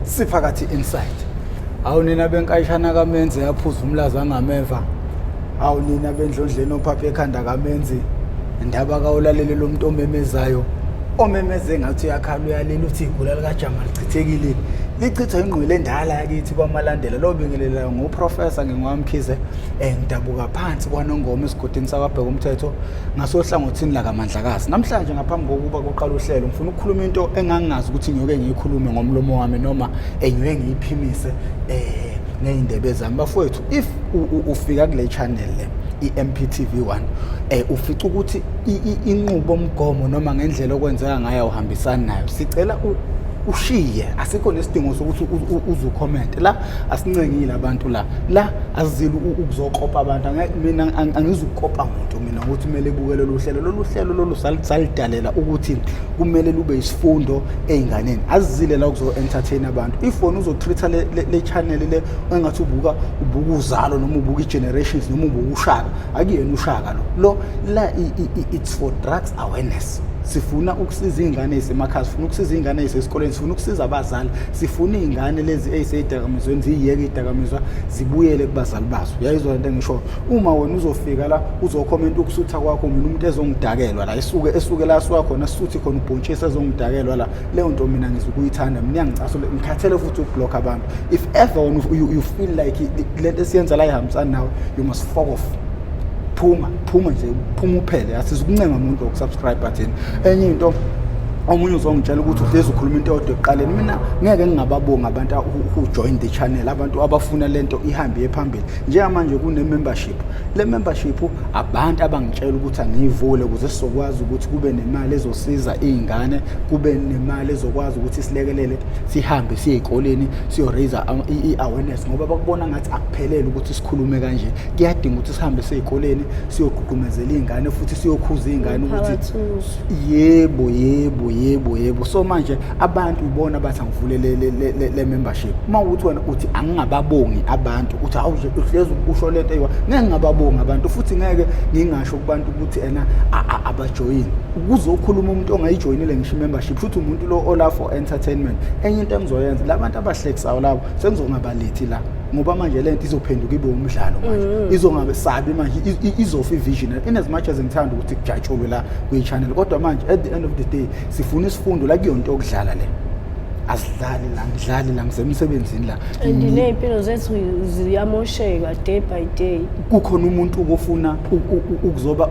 Siphakathi inside. Hawu nina benkayishana kaMenzi yaphuza umlazi angameva. Hawu nina bendlondleni ophapha ekhanda kaMenzi. Ndaba kawulalele lo muntu omemezayo. Omemeze ngathi uyakhala uyalila uthi igula likaJama lichithekile. Lichithwa ingqwele endala yakithi kwaMalandela. Lo bingelelayo nguProfessor ngingowaMkhize. Ngidabuka phansi kwaNongoma esigodini sakwaBheka umthetho ngasohlangothini lakaMandlakazi. Namhlanje ngaphambi kokuba kuqala uhlelo ngifuna ukukhuluma into engangingazi ukuthi ngiyoke ngiyikhulume ngomlomo wami noma engiyoke ngiyiphimise ngey'ndebe zami. Bafowethu, if ufika kule channel le i-MPTV1 ufica ukuthi inqubomgomo noma ngendlela okwenzeka ngayo awuhambisani nayo, sicela ushiye. Asikho nesidingo sokuthi uzucomment la, asincengile abantu la la asizile ukuzokopa abantu. Mina angizukukopa muntu mina ukuthi kumele ebukele lolu hlelo. Lolu hlelo lolu salidalela ukuthi kumele lube isifundo ey'nganeni, asizile la ukuzo-entertain abantu. If wena uzotreat-a le channel le engathi ubuka uzalo noma ubuka i-Generations noma ubuka uShaka, akuyena uShaka lo lo la, it's for drugs awareness. Sifuna ukusiza iy'ngane ey'semakhaya, sifuna ukusiza iy'ngane ey'sesikoleni, sifuna ukusiza abazali, sifuna iy'ngane lezi ey'sey'dakamizweni ziyiyeke iy'dakamizwa, zibuyele kubazali bazo. Uyayizwa lento engisho? Uma wena uzofika la uzokhomenta ukusutha kwakho, mina umuntu ezongidakelwa la esuke la asuka khona sisuthi khona ubhontshisi ezongidakelwa la, leyo nto mina ngizukuyithanda, mina iyangicasula, ngikhathele futhi ukublock abantu. If ever wena you feel like lento esiyenza la ihambisani nawe, you must fuck off. Phuma, phuma nje, phuma uphele. Asizukuncenga umuntu wokusubscribe thina. Enye into, omunye uzongitshela ukuthi uhlezi ukhuluma into eyodwa ekuqaleni. Mina ngeke ngingababonga abantu who join the channel, abantu abafuna lento ihambe iye phambili. Njengamanje kune-membership. Le membership abantu abangitshela ukuthi angiyivule ukuze sizokwazi ukuthi kube nemali ezosiza iy'ngane, kube nemali ezokwazi ukuthi silekelele, sihambe siye ey'koleni siyo-raise i-awareness, ngoba bakubona ngathi akuphelele ukuthi sikhulume kanje, kuyadinga ukuthi sihambe siye ey'koleni siyogqugqumezela iy'ngane futhi siyokhuza iy'ngane ukuthi yebo, yebo, yebo, yebo. So manje abantu ubona bathi angivule le membership. Uma ukuthi wena uthi angingababongi abantu, uthi hawu nje uhlezi usho lento eyiwa, ngeke ngingababongi abantu futhi ngeke ngingasho kubantu ukuthi ena abajoyini. Kuzokhuluma umuntu ongayijoyinile ngisho i-membership, futhi umuntu lo ola for entertainment. Enye into engizoyenza, labantu abahlekisayo labo sengizongabalethi la, ngoba manje lento izophenduka ibe umdlalo manje, izongabe sabi manje, izofa i-vision. In as much as ngithanda ukuthi kujatshulwe la kwi-channel, kodwa manje at the end of the day sifuna isifundo la. Kuyonto yokudlala le, asidlali la, ngidlali la, ngisemsebenzini la. And ney'mpilo zethu ziyamosheka day by day. Kukhona umuntu ofuna ukuzoba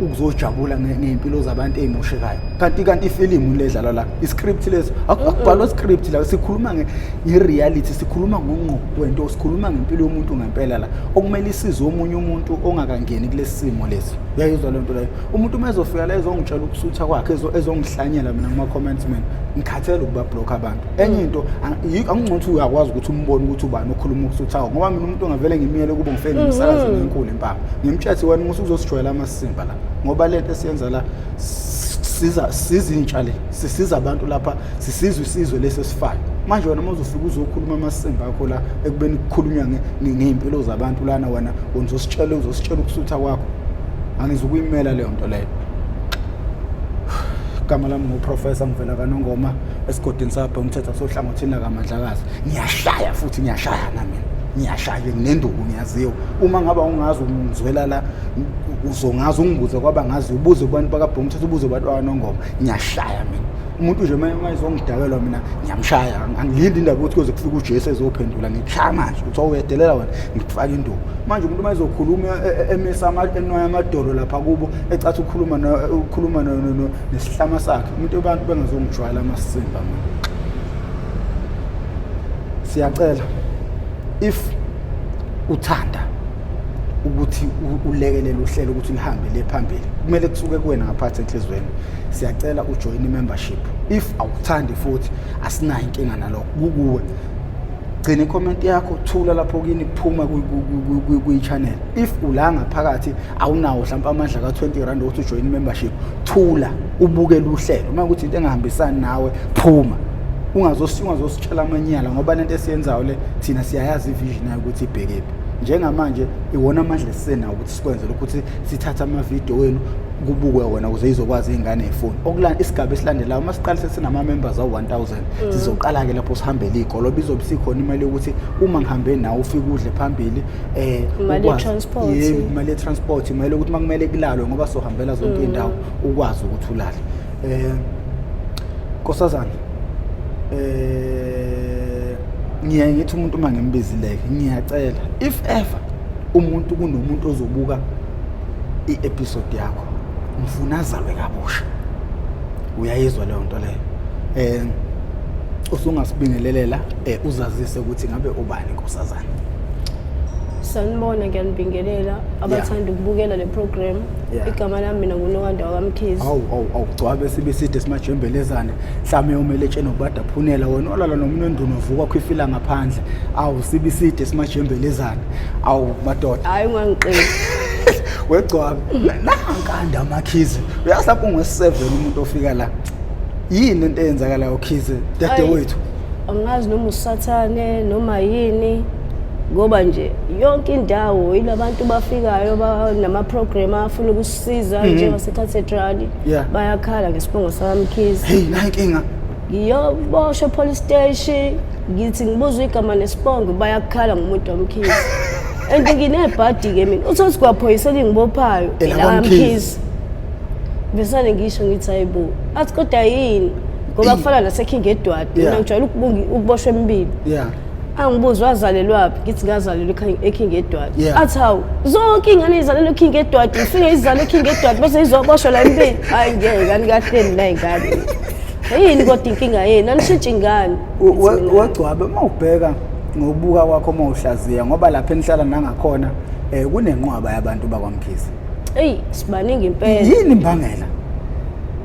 ukuzojabula ngey'mpilo zabantu ey'moshekayo, kanti ifilimu ledlalwa la, iscript leso, akubhalwa script la. Sikhuluma nge-reality, sikhuluma ngongqo wento, sikhuluma ngempilo yomuntu ngempela la, okumele isize omunye umuntu ongakangeni kulesi simo lesi. Uyayizwa le nto leyo? Umuntu uma ezofika la ezongitshela ukusutha kwakhe, ezongihlanyela mina kuma-comments, mina ngikhathele ukuba-block abantu. Enye into, angingcono ukuthi uyakwazi ukuthi umbone ukuthi ubani okhuluma ukusutha, ngoba mina umuntu ongavele ngimiyele kubo, ngifike ngimsakaze ngenkulu impama, ngimtshethi wena musu uzosijwayela amasimba la, ngoba lento esiyenza la siza sizintsha le, sisiza abantu lapha, sisizwe isizwe lesi esifayo. Manje wena uma uzofika uzokhuluma amasimba akho la ekubeni kukhulunywa ngey'mpilo zabantu lana, wena uzositshela ukusutha kwakho, angizukuyimela leyo nto leyo. Igama lami nguProfessor, ngivela kaNongoma esigodini sabhe umthetho sohlangothini lakaMandlakazi. Ngiyashaya futhi ngiyashaya nami, ngiyashaya, nginenduku, ngiyaziwa. Uma ngaba ungazi ungizwela la, uzongazi ungibuze kwabangazi, ubuze kubantu bakabhe umthetho, ubuze kubantu bakaNongoma. Ngiyashaya mina. Umuntu nje uma ezongidakelwa mina ngiyamshaya, angilindi indaba ukuthi kuze kufike uJesu ezophendula. Ngikushaya manje ukuthi awuyedelela wena, ngikufaka induku. Manje umuntu uma ezokhuluma emisa enwaya amadolo lapha kubo, ecathi ukhuluma nesihlama sakhe, umuntu abantu bengazongijwayela amasimba. Mina siyacela, if uthanda ukuthi ulekelele uhlelo ukuthi lihambe le phambili, kumele kusuke kuwena ngaphathi enhliziyweni. Siyacela ujoin i-membership. If awuthandi futhi asinayo inkinga nalokho, kukuwe. Gcina i-comment yakho, thula lapho kini, phuma kwi-channel. If ula ngaphakathi awunawo mhlawumpe amandla ka-R20 ukuthi ujoin i-membership, thula ubukele uhlelo. Uma kuthi into engahambisani nawe, phuma, ungazositshela amanyala, ngoba lento esiyenzayo le thina siyayazi i-vision yayo ukuthi ibhekephi. Njengamanje iwona amandla esisenawo ukuthi sikwenze lokhu, ukuthi sithathe amavidiyo wenu kubukwe wona ukuze izokwazi iy'ngane y'funde. Isigaba esilandelayo uma siqala sesinama-members awu-1000, sizoqala-ke lapho sihambele iy'kolo, bizobe sikhona imali yokuthi uma ngihambe nawe ufike udle phambili, Imali ye-transport. Yebo, imali ye-transport, imali yokuthi uma kumele kulalwe ngoba sohambela zonke iy'ndawo, ukwazi ukuthi ulale. Nkosazana, ngiyaye ngithi umuntu uma ngimbizileke, ngiyacela if ever umuntu kunomuntu ozobuka i-episode yakho, ngifuna azalwe kabusha. Uyayizwa leyo nto leyo? Usungasibingelelela, uzazise ukuthi ngabe ubani, nkosazana. Sanibona, ngiyanibingelela abathanda ukubukela le program. Igama lami mina nguNowanda wakaMkhize. Awu awu awu, gcwabe sibe side simajembelezane, mhlawumbe yomele etsheni ukubadaphunela wena olala nomuntu endunu uvuka khwifila ngaphandle. Awu, sibe side simajembelezane, awu madoda. Hayi, ungangiqedi. Wegcwabe nankanda amakhize, uyazi lapho ungu-7 umuntu ofika la, yini into eyenzakalayo Khize dadewethu? Angazi noma usathane noma yini, ngoba nje yonke indawo yilabantu bafikayo banama-program afuna ukusisiza njengase-cathedral, bayakhala ngesibongo sakaMkhize. Hey, nayi inkinga. Ngiyoboshwa police station, ngithi ngibuzwa igama nesibongo, bayakhala ngomuntu wamkhize, and nginebhadi-ke mina, uthole ukuthi kwaphoyisa elingibophayo ElakwaMkhize. elakaMkhize. Besane ngisho ngithi hayibo, athi kodwa yini, ngoba kufana nase-King Edward, mina ngijwayele ukuboshwa emibili. Angibuze wazalelwaphi, ngithi ngazalelwa e-King Edward. Athi hawu, zonke iy'ngane ey'zalelwe e-King Edward ifike izalwe e-King Edward bese izoboshwa la emibili. Hhayi ngeke, ngani kahleni la y'ngane, yini kodwa inkinga yenu, anishintshe ingane. Ngithi mina, Wegcwabe, uma ubheka ngokubuka kwakho, uma uhlaziya, ngoba lapha enihlala nangakhona kunenqwaba yabantu bakwaMkhize. Eyi, sibaningi impela. Yini imbangela?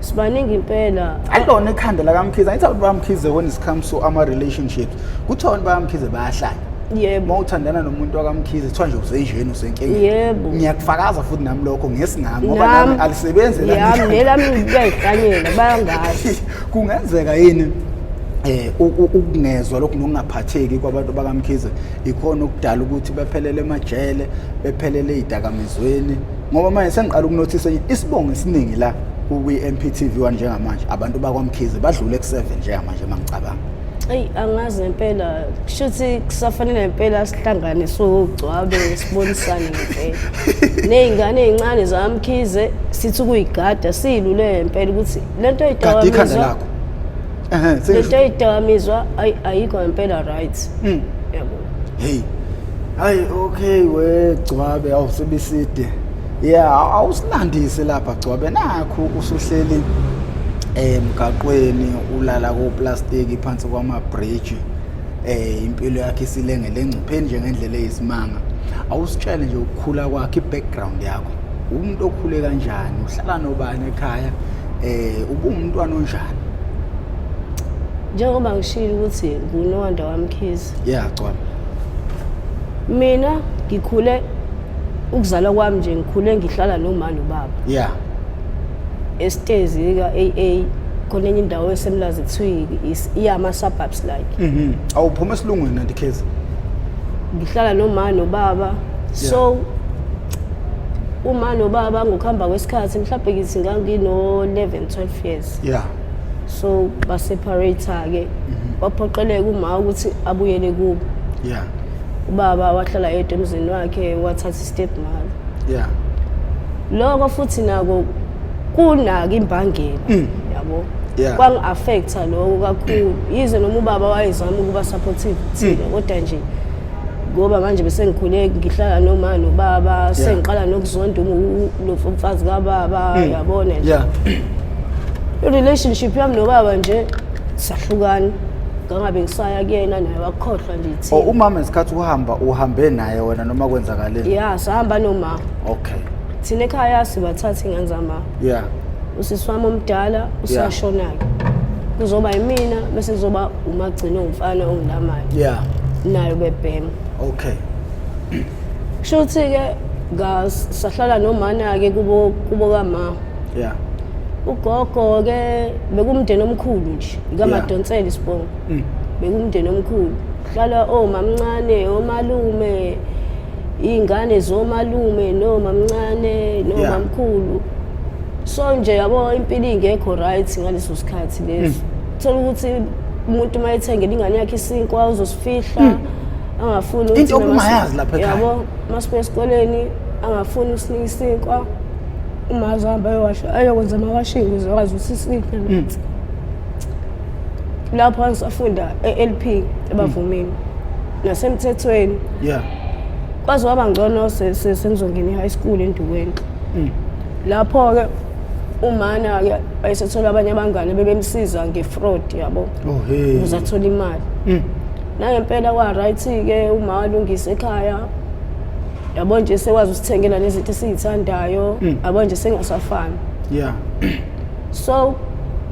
Sibaningi impela. Alona ikhanda lakaMkhize, angithi abantu bakaMkhize when it comes to ama-relationships, kuthiwa abantu bakaMkhize bayahlanya. Uma uthandana nomuntu wakaMkhize kuthiwa nje usenjeni, usenkingeni. Ngiyakufakaza futhi nami lokho ngesingami, ngoba nami alisebenzi elami Yami ikhanda. Nelami kuyayihlanyela, bayangazi. Kungenzeka yini ukungezwa lokhu nokungaphatheki kwabantu bakaMkhize ikhona okudala ukuthi bephelele emajele, bephelele ey'dakamizweni? Ngoba manje sengiqala ukunothisa isibongo esiningi la kwi-MPTV 1 njengamanje, abantu bakwaMkhize badlule ku-7 njengamanje uma ngicabanga. Eyi, angazi ngempela, kushuthi kusafanele ngempela sihlangane sogcwabe sibonisane ngempela ney'ngane ey'ncane zaMkhize, sithi ukuyigada siyilule ngempela ukuthi lento Gada ikhanda ey'dakamizwa lakho. Ehhe, lento sengisho. ey'dakamizwa ayikho ngempela, right? Yabo. Hey. Hayi, okay wegcwabe, awusebiside. Yeah, awusilandise lapha gcwabe, nakho usuhleli emgaqweni, ulala ko plastic phansi kwama bridge. Impilo yakhe isilengele engcupheni nje ngendlela eyisimanga. Awusitshele nje ukukhula kwakhe, i-background yakho. Umuntu okhule kanjani? Uhlala nobani ekhaya? Ubumntwana onjani? Njengoba ngishilo ukuthi nguNowanda waMkhize. Yeah, gcwabe. Mina ngikhule, ukuzalwa kwami nje ngikhule ngihlala noma nobaba. Esitezi ka AA, khona enye indawo esemlazi kuthiwa iyama suburbs like. Awuphuma esilungwini nandikhezi. Ngihlala noma nobaba. So uma nobaba ngokuhamba kwesikhathi, mhlawumbe ngithi ngangino 11 12 years. So ba separate ke, waphoqeleka uma ukuthi abuyele kubo. Ubaba wahlala yedwa emzini wakhe, wathatha step mother. Lokho futhi nako kunaka imbangela, yabo. Kwangi-affecta lokho kakhulu, yize noma ubaba wayezama ukuba supportive kuthina, kodwa nje ngoba manje bese ngikhule ngihlala noma nobaba, sengiqala nokuzonda lo mfazi kababa, yabona nje. I-relationship yami nobaba nje sahlukana, ngangabe ngisaya kuyena, naye wakhohlwa nje Oh, ithina. Umama ngesikhathi uhamba, uhambe naye wena noma kwenzakaleni? Ya, sahamba noma. Thina ekhaya sibathatha ingane zama. Usisi wami omdala usashona-ke, kuzoba yimina, bese kuzoba umagcino owumfana ongilamayo. Nayo bebhema. Kusho ukuthi-ke sahlala nomana-ke kubo, kubo kama. Ugogo-ke bekumndeni omkhulu nje, ikaMadonsela isibongo. Bekumndeni omkhulu, kuhlala omamncane, omalume. Iy'ngane zomalume nomamncane nomamkhulu. So nje yabo, impilo ingekho right ngaleso sikhathi leso. Thola ukuthi umuntu uma ethengela ingane yakhe isinkwa uzosifihla, angafuni ukuthi Into obungayazi lapha ekhaya. Yabo, masibuya esikoleni angafuni usinika isinkwa, uma azohamba ayowasha, ayokwenza amawashing ukuze akwazi ukuthi sidle nathi. Lapho ngisafunda e-LP eBavumini nasemthethweni. Kwaze kwaba ngcono sengizongena e-high school eNdukweni. Lapho-ke umana-ke wayesethola abanye abangane bebemsiza nge-fraud, yabo, Oh hey. ukuze athole imali. Nangempela kwa-right-ke, uma walungisa ekhaya, yabo nje, sekwazi usithengela nezinto esiyithandayo, yabo nje, sengasafani. So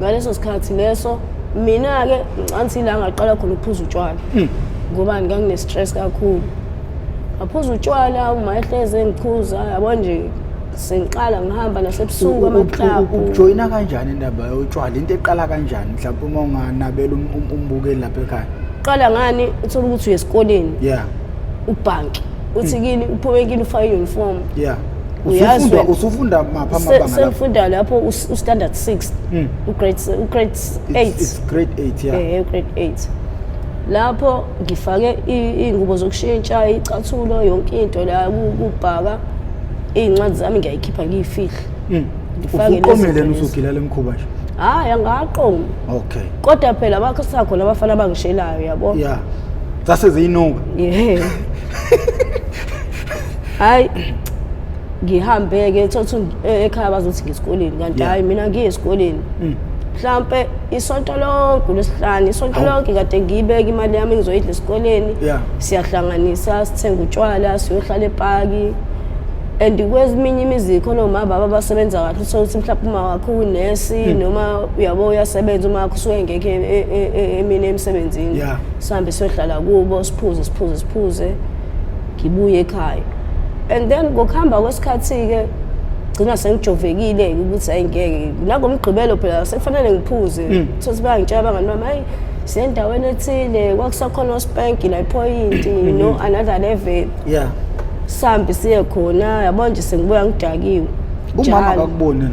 ngaleso sikhathi leso mina-ke ngicansi ila ngaqala khona ukuphuza utshwala, ngoba ngangine-stress kakhulu. Ngaphuza utshwala, uma ehlezi engikhuza, yabo nje, sengiqala ngihamba nasebusuku amaklabhu. Ujoyina kanjani indaba yotshwala? Into eqala kanjani, mhlawumbe uma unganabela umbukeli lapha ekhaya? Qala ngani, uthola ukuthi uye esikoleni, ubhanki uthi kini uphume kini ufake i-uniform. Uyazi Usufunda wena. Usufunda mapha amabanga lapho? Sengifunda lapho u-standard 6, u-grade 8. It's grade 8, yeah. Grade 8 lapho ngifake iy'ngubo zokushintsha, icathulo, yonke into la kubhaka iy'ncwadi zami, ngiyayikhipha ngiyifihle. Ngifake lezi Usuqomile zinto lezi. usugila lemkhuba nje? Hhayi, angaqomi. Kodwa phela bakusakhona abafana abangishelayo, yabo. Yeah. Zase ziyinuka. Yeah, hhayi, ngihambe-ke, thothi ekhaya bazothi ngesikoleni, kanti hhayi, mina ngiye esikoleni mhlampe isonto lonke, uLwesihlanu isonto lonke kade ngiyibeka imali yami engizoyidla esikoleni. Siyahlanganisa, sithenga utshwala, siyohlala epaki. And kweminye imizi khona omama abasebenza kahle, uthole ukuthi mhlawumbe uma wakho unesi noma uyabo uyasebenza, uma wakho usuke engekho emini emsebenzini. Sihambe siyohlala kubo, siphuze, siphuze, siphuze, ngibuye ekhaya. And then ngokuhamba kwesikhathi-ke gcina sengijovekile-ke ukuthi hayi, ngeke, nangomgqibelo phela sekufanele ngiphuze. Thothi bayangitshela abangani bami, hayi, siye endaweni ethile, kwakusakhona ospanki la iphoyinti no another level. Sihambe siye khona, yabo nje, sengibuya ngidakiwe. Umama Njalo. akakuboni?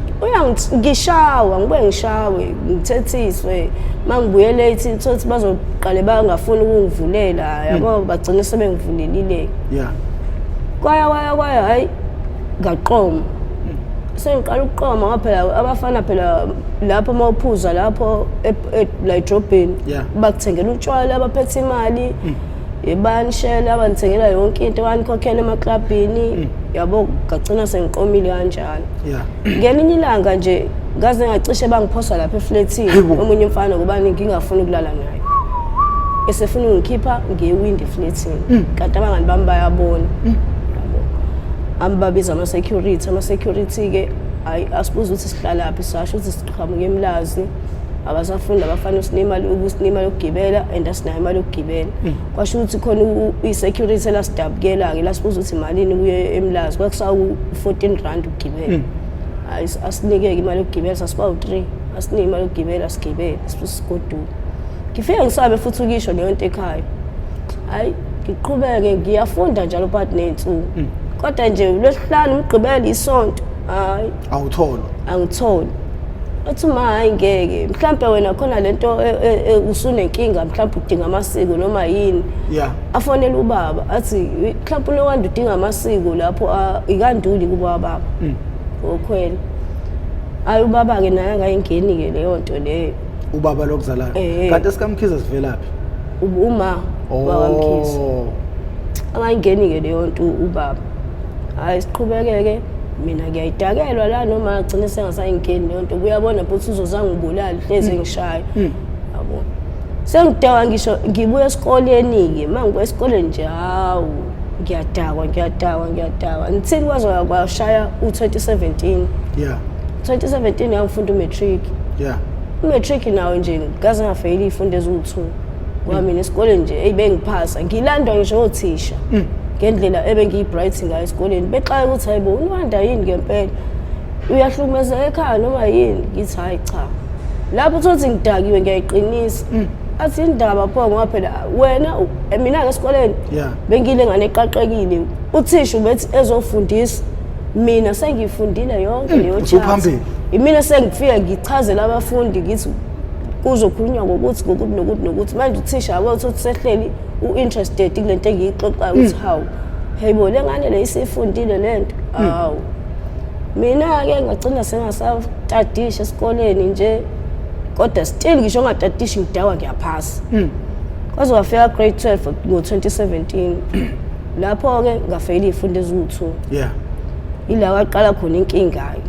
Ngishawa, ngibuye ngishawe, ngithethiswe. Uma ngibuye late, thothi bazoqale bangafuni ukungivulela, yabo, bagcine sebengivulelile. Kwaya, kwaya, kwaya, hhayi, ngaqoma, sengiqala ukuqoma, ngoba phela abafana phela lapho uma uphuza lapho la edrobheni bakuthengela utshwala, baphethe imali, bayanishela, banithengela yonke into, bayanikhokhela emaklabhini, yabo. Ngagcina sengiqomile kanjalo. Ngelinye ilanga nje ngaze ngacishe bangiphosa lapha eflethini. Hayibo. Omunye umfana, ngoba ngingafuni ukulala naye, esefuna ungikhipha ngewindi eflethini, kanti abangani bami bayabona, yabo. Ambabiza ama-security, ama-security-ke hhayi, asibuza ukuthi sihlalaphi, sasho ukuthi siqhamuke eMlazi, abasafunda abafana usinika ukusinika imali yokugibela and asinayo imali yokugibela. Kwasho ukuthi khona i-security elasidabukela-ke, lasibuza ukuthi malini kuye eMlazi, kwakusawu-R14 ukugibela. Hhayi, asinikeke imali yokugibela, sasiba u-3, asinike imali yokugibela sigibele sigoduke. Ngifike ngisabe futhi ukisho leyo nto ekhaya. Hhayi, ngiqhubeke ngiyafunda njalo phakathi ney'nsuku, kodwa nje uLwesihlanu, uMgqibelo, isonto, hhayi, Awutholwa. Angitholi. Athi uma, hhayi, ngeke, mhlampe wena khona lento usunenkinga, mhlampe udinga amasiko noma yini. Afonele ubaba, athi mhlawumpe uNowanda udinga amasiko lapho ikanduli kubo baba okhwela. Hhayi, ubaba-ke naye angayingeni-ke leyo nto leyo. Ubaba lokuzalayo? Eh. Kanti esikamkhize sivelaphi? Uma wakwaMkhize. Angayingeni-ke leyo nto ubaba. Hhayi, siqhubekeke, mina ngiyayidakelwa la, noma agcine sengasayingeni leyo nto, kuyabona futhi uzozangibulala, hlezi engishaya, yabo. Sengidakwa, ngisho ngibuya esikoleni-ke, uma ngibuya esikoleni nje, hawu, ngiyadakwa, ngiyadakwa, ngiyadakwa, ngithini, kwaze kwashaya u-2017. 2017 ngangifunda u-matric. U-matric nawo nje ngaze ngafeyila iy'fundo eziwu-2, ngoba mina esikoleni nje eyi bengiphasa, ngilandwa ngisho othisha ngendlela ebengiyi-bright ngayo esikoleni, bexaka ukuthi hayi bo, uNwanda yini ngempela, uyahlukumezeka ekhaya noma yini? Ngithi hayi cha, lapho utholukuthi ngidakiwe, ngiyayiqinisa. Athi indaba pho, ngoba phela wena mina-ke esikoleni bengile ngane eqaqekile, uthisha ubethi ezofundisa mina sengiyifundile yonke leyo chart. Usuphambili. Imina sengifika ngichazela abafundi, ngithi kuzokhulunywa ngokuthi ngokuthi nokuthi nokuthi. Manje uthisha yabo uthi sehleli u-interested kule nto engiyixoxayo, ukuthi hawu, hey bo, le ngane le isifundile le nto. Hawu, mina-ke ngagcina sengasatadisha esikoleni nje, kodwa still ngisho ngatadishi ngidawa, ngiyaphasa. Kwaze kwafika grade 12 ngo-2017, lapho-ke ngafeyila iy'fundo eziwu-2. Ila kwaqala khona inkinga-ke.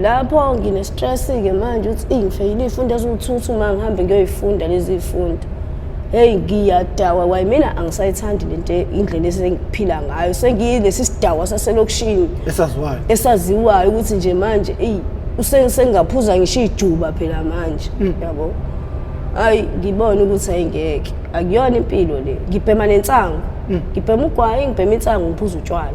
Lapho ngine-stress-ke manje ukuthi eyi, ngifeyile iy'fundo eziwu-2, ukuthi uma ngihambe ngiyoyifunda lezi y'fundo, heyi, ngiyadawa. Wayi, mina angisayithandi lento, indlela esengiphila ngayo, sengiyilesi sidawa saselokishini esaziwayo. Esaziwayo ukuthi nje manje eyi, sengingaphuza ngisho ijuba phela manje, yabo. Hayi, ngibone ukuthi ayingeke, akuyona impilo le. Ngibhema nensangu, ngibhema ugwayi, ngibhema insangu, ngiphuza utshwala.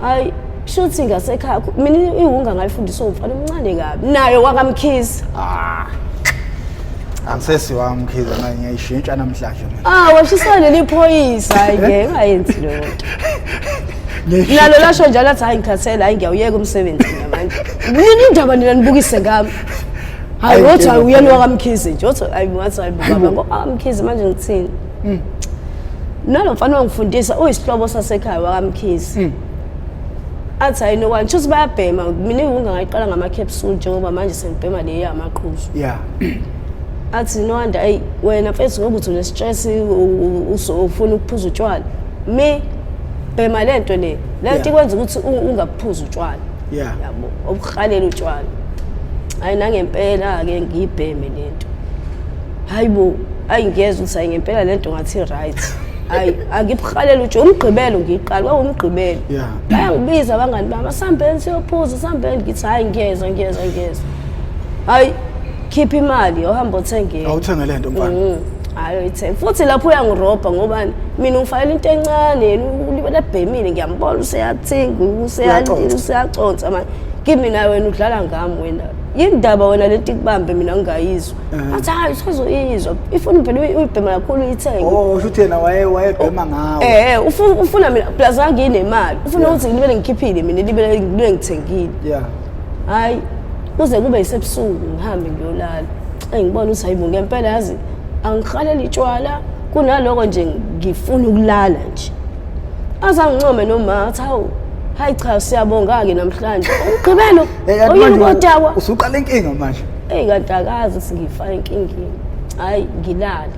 Hayi, shuthi ngasekhaya mina iwunga ngayifundiswa umfana omncane kabi nayo wakaMkhize. Ah, angisesi wamkhize manje, ngiyayishintsha namhlanje mina. Ah, washisa leli phoyisa. Hayi, ngeke ungayenzi leyo nto. Ngiyayishintsha. Nalo lasho njalo, athi hayi, ngikhathele, hayi, ngiyawuyeka umsebenzi mina manje. Nini indaba nina nibukise ngami? Hayi. Hayi, Wothi hayi, ngeke. uyena wakaMkhize nje, wothi hayi, ngathi hayi baba, ngoba manje ngithini? Nalo mfana wangifundisa uyisihlobo sasekhaya wakaMkhize. Athi hayi nokwani, shuthi bayabhema. Mina iwunga ngayiqala ngama-capsule, njengoba manje sengibhema le yamaqhuzu. Athi Nokwanda, eyi wena mfethu, ngoba uthi une-stress, ufuna ukuphuza utshwala, mi bhema le nto le, le nto ikwenza ukuthi ungaphuzi utshwala. Yabo, obuhalela utshwala. Hayi, nangempela-ke ngiyibheme le nto. Hayi bo, hayi, ngiyezwa ukuthi hayi, ngempela le nto ngathi right. Hayi, angibuhalela utshwala. Umgqibelo ngiyiqala, kwawumgqibelo. Bayangibiza abangani bami, asihambeni siyophuza, sihambeni. Ngithi hayi, ngiyezwa, ngiyezwa, ngiyezwa. Hayi, khipha imali, ohamba othenge. Awuthenge le nto, mfana. Hayi, uyithenga futhi lapho uyangirobha, ngobani? Mina ungifakela into encane, yena ulibele ebhemile, ngiyambona useyathenga. Uyaconsa. Useyaconsa manje kimi, naye wena udlala ngami wena. Yini ndaba wena lento ikubambe mina ngingayizwa? Athi hayi, usazoyizwa, ifuna phela uyibhema kakhulu, uyithenge. Oh, usho ukuthi yena wayebhema ngawe. Eh, ufuna mina plus anginemali, ufuna ukuthi ngilibele ngikhiphile mina, libele ngilibele ngithengile. Hayi, kuze kube yisebusuku ngihambe ngiyolala. Eyi, ngibona ukuthi hayibo, ngempela yazi angihaleli tshwala, kunaloko nje ngifuna ukulala nje. Azangincome noma athi hawu, hayi cha, siyabonga-ke namhlanje umgqibelo. Eh, kanti Oyini manje kodakwa. Usuqala inkinga manje. Eyi, kanti akazi ukuthi ngiyifaka enkingeni. Hhayi, ngilala.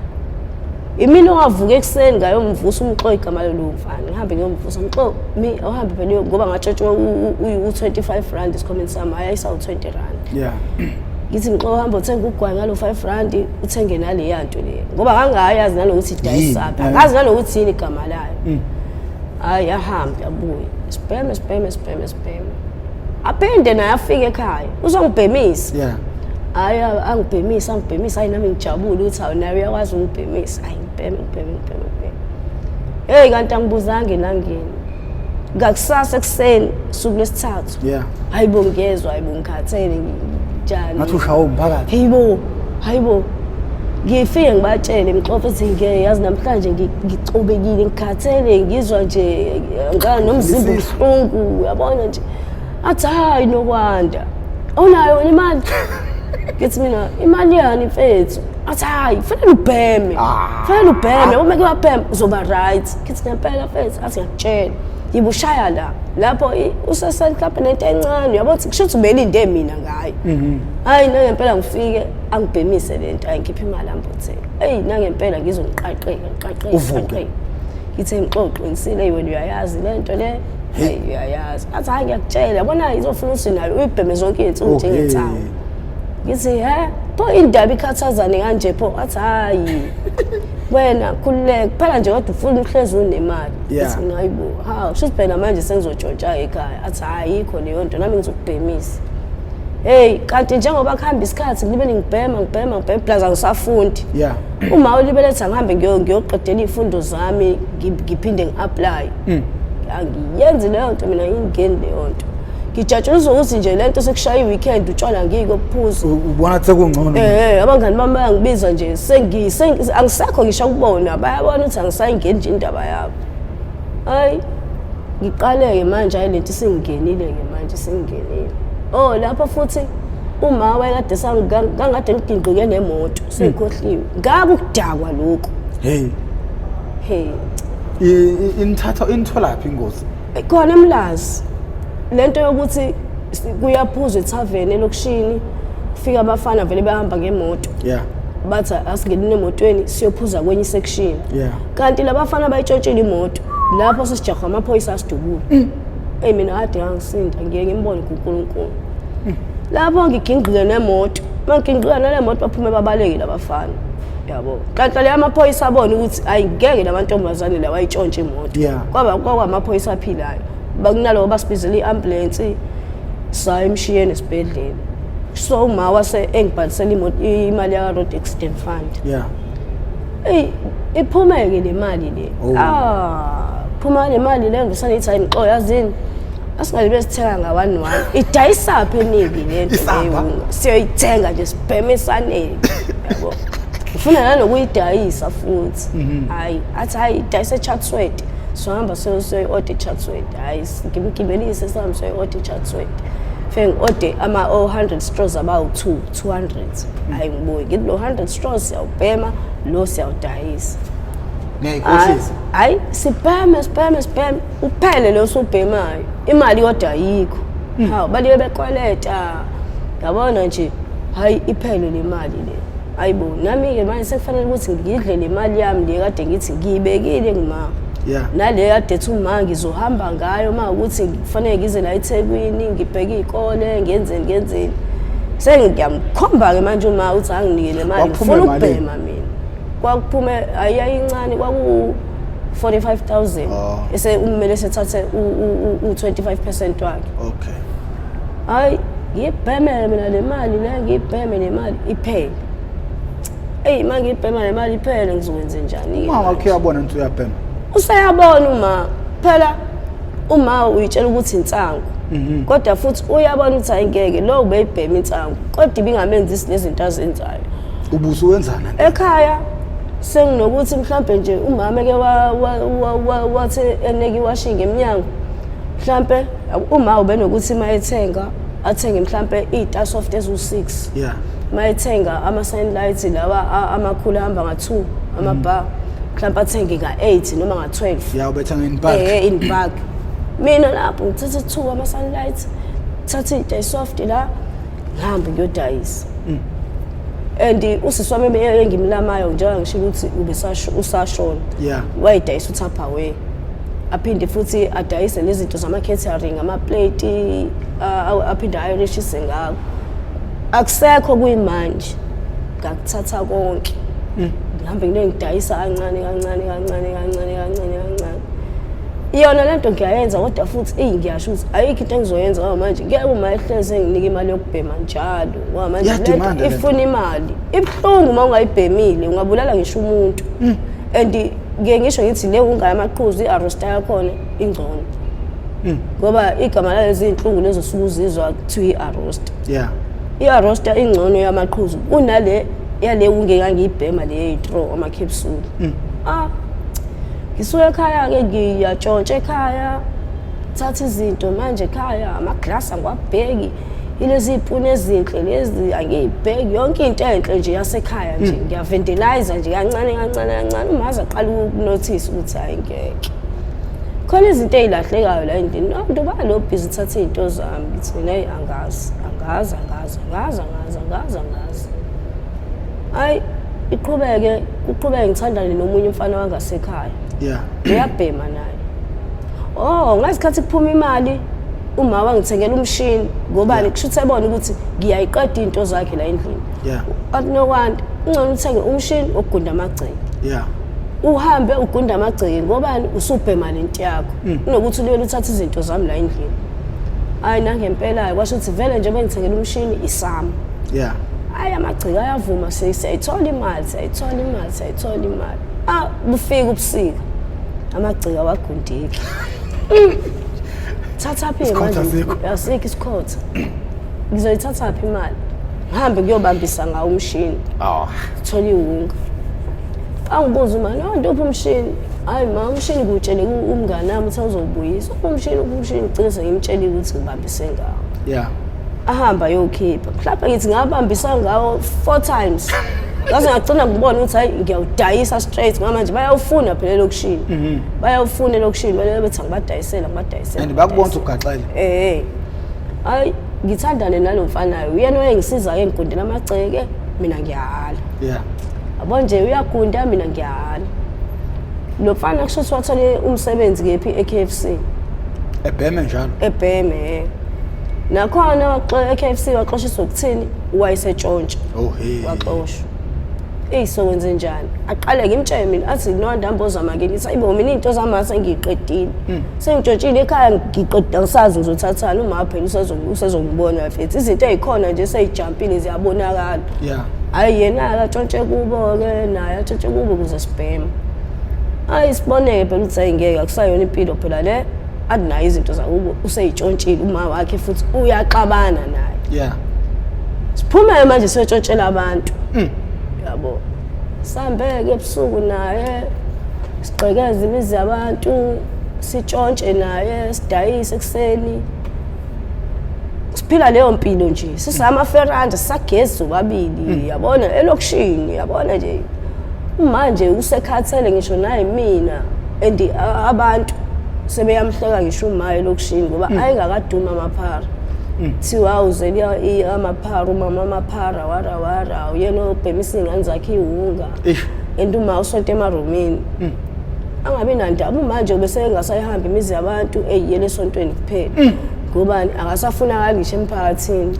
Imini ongavuka ekuseni ngayomvusa umxo, igama lelo mfana, ngihambe ngiyomvusa umxo, mi awuhambe phela ngoba ngatshotshwa u-R25 esikhwameni sami, hhayi, ayisawu-R20. Ngithi mxo, uhamba uthenga ugwayi ngalo R5, uthenge naleya nto le, ngoba ngangingayazi nanokuthi idayisaphi. Angazi nanokuthi yini igama layo. Hhayi, ahambe abuye, sibheme, sibheme, sibheme, sibheme, aphinde naye afike ekhaya uzongibhemisa. Hhayi, angibhemisa, angibhemisa. Hayi, nami ngijabule ukuthi hawu, naye uyakwazi ukungibhemisa. Hayi, ngibheme, ngibheme, ngibheme, ngibheme. Heyi, kanti angibuzanga elangeni. Ngakusasa ekuseni, suku lwesithathu, hayi bo, ngiyezwa, hayi bo, ngikhathele njani. Ngathi ushawe umphakathi. Hayi bo, hayi bo, ngifike ngibatshele mxoxo ethi ngeke yazi namhlanje ngicobekile, ngikhathele, ngizwa nje ngicala nomzimba Isisu. ubuhlungu, uyabona nje. Athi hayi Nokwanda, awunayo wena imali? Ngithi mina, imali yani mfethu? Athi hayi, kufanele ubheme, kufanele ubheme, uma ke wabhema uzoba right. Ngithi ngempela mfethu? Athi ngiyakutshela, yibushaya la lapho usesele mhlawumbe nento encane, uyabo, ukuthi kusho ukuthi ubelinde mina ngayo. Hayi, nangempela ngifike angibhemise le nto, ayi, ngikhiphe imali, ambothenga. Eyi, nangempela ngizongiqaqeka, ngiqaqeka. Uvuke. Ngiqaqeka. Ngithe ngixoxe ngisile, "Eyi, wena uyayazi le nto le, hayi, uyayazi." Athi hayi, ngiyakutshela, yabona izofuna ukuthi nayo uyibheme zonke iy'nsuku njengensangu. Ngithi he pho, indaba ikhathazane kanje pho? Athi hayi wena, khululeka phela nje, kodwa ufuna uhlezi unemali. Ngithi hayi bo, hawu, shuthi phela manje sengizotshontsha ekhaya. Athi hayi, yikho leyo nto, nami ngizokubhemisa. Hey, kanti njengoba kuhamba isikhathi ngilibele ngibhema, ngibhema, ngibhema, plus angisafundi. Uma ulibeletha angihambe ngiyoqedela iy'fundo zami, ngiphinde ngi-apply. Angiyenzi leyo nto mina, ngingeni leyo nto. Ngijatshuliswa ukuthi nje lento sekushaya i-weekend utshwala ngiko kuphuza. Ubona sekungcono. Abangani bami bayangibiza nje angisekho ngisho kubona, bayabona ukuthi angisayingeni nje indaba yabo. Hayi ngiqale-ke manje, hayi lento isingingenile-ke manje, isingingenile. Oh lapho futhi uma wayekade kangade ngigingqike nemoto, sengikhohliwe. Ngabe ukudakwa lokhu. Hey. Hey. Inithatha initholaphi ingozi? Khona eMlazi. Lento yokuthi kuyaphuzwa ethaveni elokishini, kufika abafana vele behamba ngemoto. Yeah. Bathi asingene emotweni siyophuza kwenye section. Yeah. Kanti labafana bayitshontshile imoto. Lapho sesijahwa amaphoyisa asidubula. Hey mina kade ngangisinda ngiye ngimbone kuNkulunkulu. Lapho ngigingqike nemoto. Mangigingqika nale moto baphume babaleke labafana. Yabo. Kanti le amaphoyisa abona ukuthi ayingeke lamantombazane lawa ayitshontshe imoto. Kwaba kwamaphoyisa aphilayo. Bakunalowo basibizela iambulance saya emshiyeni esibhedlela. So uma wase engibhalisela imoto imali ya Road Accident Fund. Yeah. Ey iphumeke le mali le. Ah, phuma le mali le ngisane ithi ayimxo yazini. Asingabe sithenga nga 1-1. Idayisa phi eningi le nto leyo. Siyoyithenga nje sibheme esanele. Yabo. Ngifuna nanokuyidayisa futhi. Hayi, athi hayi idayisa eChatsworth. Sohamba siyoyi-order eChatsworth. Hayi ngimgibelise sihambe siyoyi-order eChatsworth. Fike ngi-order ama 100 straws abawu-2, 200. Hayi ngibuye ngithi lo 100 straws siyawubhema, lo siyawudayisa. Ngiyayikhohlisa. Hayi sibheme sibheme sibheme uphele lo usubhemayo. Imali kodwa ayikho. Hawu baliye bekweleta. Yabona nje hayi iphele le mali le. Hayibo nami ke manje sekufanele ukuthi ngidle le mali yami le kade ngithi ngiyibekile ngima. Yeah. Nale kade ethi uma ngizohamba ngayo uma ukuthi kufanele ngize la eThekwini ngibheke izikole ngenzeni ngenzeni. Sengiyamkhomba ke manje uma uthi anginike le mali ngifuna ukubhema mina. Kwakuphume ayiyayincane kwaku 45,000 ese ummele sethathe u25% wakhe. Okay. Hayi ngibhemele mina le mali le ngibheme le mali iphele. Eyi uma ngibhema le mali iphele ngizokwenze njani? Uma wakhe uyabona ukuthi uyabhema. Useyabona uma phela uma uyitshela ukuthi insangu. Kodwa futhi uyabona ukuthi ayingeke lo ubeyibhema insangu kodwa ibingamenzisi nezinto azenzayo. Ubusuwenzana ekhaya senginokuthi mhlambe nje umama ke wathi eneka iwashing emnyango mhlambe uma ubenokuthi mayethenga athenge mhlambe iy'tasoft eziwu-6 yeah mayethenga ama-sunlight lawa amakhulu ahamba nga-2 ama-bar mhlambe athenge nga-8 noma nga-12 yeah ubethenga in bulk in bulk mina lapho ngithathe 2 ama-sunlight thatha iy'tasoft la ngihambe ngiyodayisa. And usisi wami engimlamayo njengoba ngisho ukuthi usashona. Yeah. Wayedayisa uTupperware. Aphinde futhi adayise nezinto zama-catering, ama-plate, aphinde ayirishise ngakho. Akusekho kuyimanje. Ngakuthatha konke. Ngihambe ngile ngidayisa kancane kancane kancane kancane kancane kancane. Iyona lento ngiyayenza kodwa futhi eyi ngiyasho ukuthi ayikho into engizoyenza ngoba manje ngeke uma ehlezi enginika imali yokubhema njalo ngoba manje lento ifuna imali. Ibuhlungu uma ungayibhemile ungabulala ngisho umuntu. And ngiye ngisho ngithi le unga yamaqhuzu i-arrosta yakhona ingcono. Ngoba igama lalezi iy'nhlungu lezo suke uzizwa kuthiwa i-arrosta. Yeah. I-arrosta ingcono yamaqhuzu kunale yale ungekangiyibhema le yeyi-straw ama-capsule. Ah. Ngisuka ekhaya-ke ngiyatshontsha ekhaya, thatha izinto manje ekhaya, amaglasi angiwabheki, ilezi iy'puni ezinhle lezi angiyibheki, yonke into enhle nje yasekhaya nje ngiyavendeliza nje kancane kancane kancane, uma aze aqala ukunothisa ukuthi hhayi ngeke. Khona izinto ey'lahlekayo la endlini, nonto ba lo bhizi uthatha iy'nto zami, ngithi mina eyi angazi, angazi, angazi, angazi, angazi, angazi, angazi. Hayi iqhubeke kuqhubeke ngithandane nomunye umfana wangasekhaya. Yeah. Uyabhema naye. Oh, ngasikhathi kuphuma imali uma wangithengela umshini ngobani kusho ukuthi ebona ukuthi ngiyayiqeda into zakhe la endlini. Yeah. Athi nokwanda ungcono uthenge umshini okugunda amagceke. Yeah. Uhambe ugunda amagceke ngobani usubhema lento yakho. Kunokuthi ulibele uthathe izinto zami la endlini. Hayi nangempela kwasho ukuthi vele nje bengithengela umshini isami. Yeah. Hayi amagceke ayavuma siyayithola imali siyayithola imali siyayithola imali. Ah bufika ubusika. Amagceke awagundeki. Thatha phi Isikhotha manje? asikho. Asikho isikhotha. Ngizoyithatha phi imali? Ngihambe kuyobambisa ngawo umshini. Oh. Thola iwunga. Angibuza uma no nduphi umshini? Hayi ma umshini ngutshele umngane wami ukuthi awuzowubuyisa. Umshini umshini ngicela sengimtshelile ukuthi ngibambise ngawo. Yeah. Ahamba ayokhipha. Mhlawumbe ngithi ngabambisa ngawo 4 times. Ngaze ngagcina ngibona ukuthi hayi ngiyawudayisa straight ngoba manje bayawufuna phela elokishini. Bayawufuna elokishini bale bethi angibadayisela ngibadayisela. And bakubona ukuthi ugaxele. Eh. Hayi ngithandane nalo mfanayo. Uyena oyengisiza ke ngigundela amagceke mina ngiyahala. Yeah. Yabo nje uyagunda mina ngiyahala. Lo mfana kusho ukuthi wathole umsebenzi kephi e-KFC. Ebheme njalo. Ebheme. Nakhona e-KFC waxoshiswa ukuthini wayesetshontsha. Oh hey. Waxoshwa. Eyi sokwenze njani? Aqale ngimtshele mina athi no ndambozama ke ngithi ayibo mina into zami sengiyiqedile. Sengitshontshile ekhaya ngiqeda ngisazi ngizothathani uma phela usezongibona mfethu. Izinto ezikhona nje seyijumpile ziyabonakala. Yeah. Hayi yena akatshontshe kubo ke naye atshontshe kubo ukuze sibheme. Hayi siboneke phela ukuthi ayingeke akusayona impilo phela le. Akunayo izinto zakubo useyitshontshile uma wakhe futhi uyaxabana naye. Yeah. Siphume manje siyotshontshela abantu. Yabo. Sambeke ebusuku naye sigqekeze imizi yabantu sitshontshe naye sidayise ekuseni. Siphila leyo mpilo nje sisamaferanda sisagezi sobabili yabona elokishini yabona nje manje usekhathele ngisho naye mina and abantu sebeyamhleka ngisho uma elokishini ngoba ayengakaduma amaphara. Kuthiwa uzele amaphara umama amaphara wara wara uyena obhemisa iy'ngane zakhe iwunga. And uma usonto emarumini. Angabi nandaba manje ubese engasayihambi imizi yabantu eyiyele esontweni kuphela. Ngobani akasafunakali ngisho emphakathini.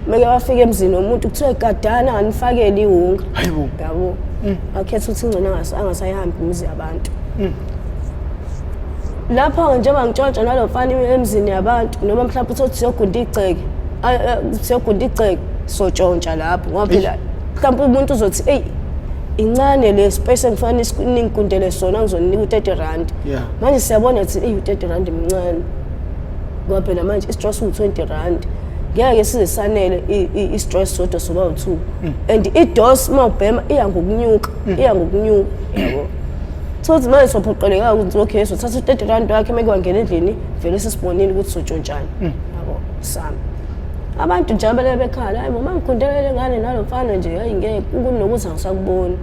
Meke wafika emzini womuntu kuthiwe gadana anifakele iwunga. Hayibo. Yabo. Akhetha ukuthi ngcono angasayihambi imizi yabantu. Lapho njengoba ngitshontsha nalo mfana emzini yabantu noma mhlawumbe uthi siyogunda igceke siyogunda igceke sotshontsha lapho ngoba phela mhlawumbe umuntu uzothi eyi incane le space engifana ningigundele sona ngizoninika u-30 rand. Manje siyabona ukuthi eyi u-30 rand mncane ngoba phela manje isitross uwu-20 rand ngeke size sanele isitross sodwa soba u-2 and idos uma ubhema iya ngokunyuka iya ngokunyuka yabo. Thothi manje sophoqeleka ukuthi okay sothatha u-30 rand wakhe meke wangena endlini vele sesibonile ukuthi sotshontshani yabo sami. Abantu nje abele bekhala hayi mama ngigundele le ngane nalo mfana nje hayi ngeke kunokuthi angisakuboni.